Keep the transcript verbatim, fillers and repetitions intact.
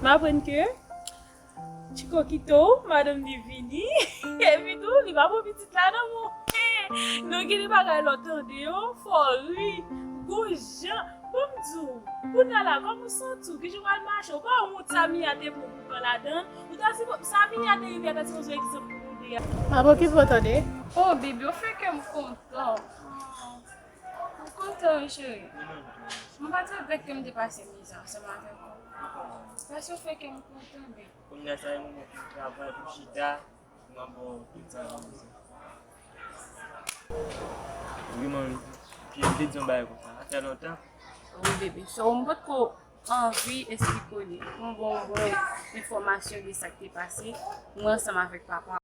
Aprann ke Chikokito, madanm li vini. Epi tou, li pa pran pitit la nan men w. Non, gen de bagay lè w tande yo, fò w ri. Gon jan, bon, m di w, kounye a la, kòman w santi w? Kijan w pral mache? Ou pa wont sa Mia te pran pou pran ladan l? Ou ta sipo-, sa Mia te rive a, ta sipoze egzanp pou nou de a. Map okipe w tande. Oh, baby, ou fè kè m kontan. M kontan, wi, cheri. Mwen pa t regrèt ke m te pase mizè ansanm avèk ou. Paske w fè kè m kontan, baby. Kounye a sa e moman pou m travay, pou m chita, pou m ap ba w tout sa nan mizè. Wi, mwen, pi m te di yon bagay konsa. Sa fè lontan. Wi, baby. So, m potko anvi esplike w li. Pou m ba w bon enfòmasyon de sa k te pase, mwen ansanm avèk papa.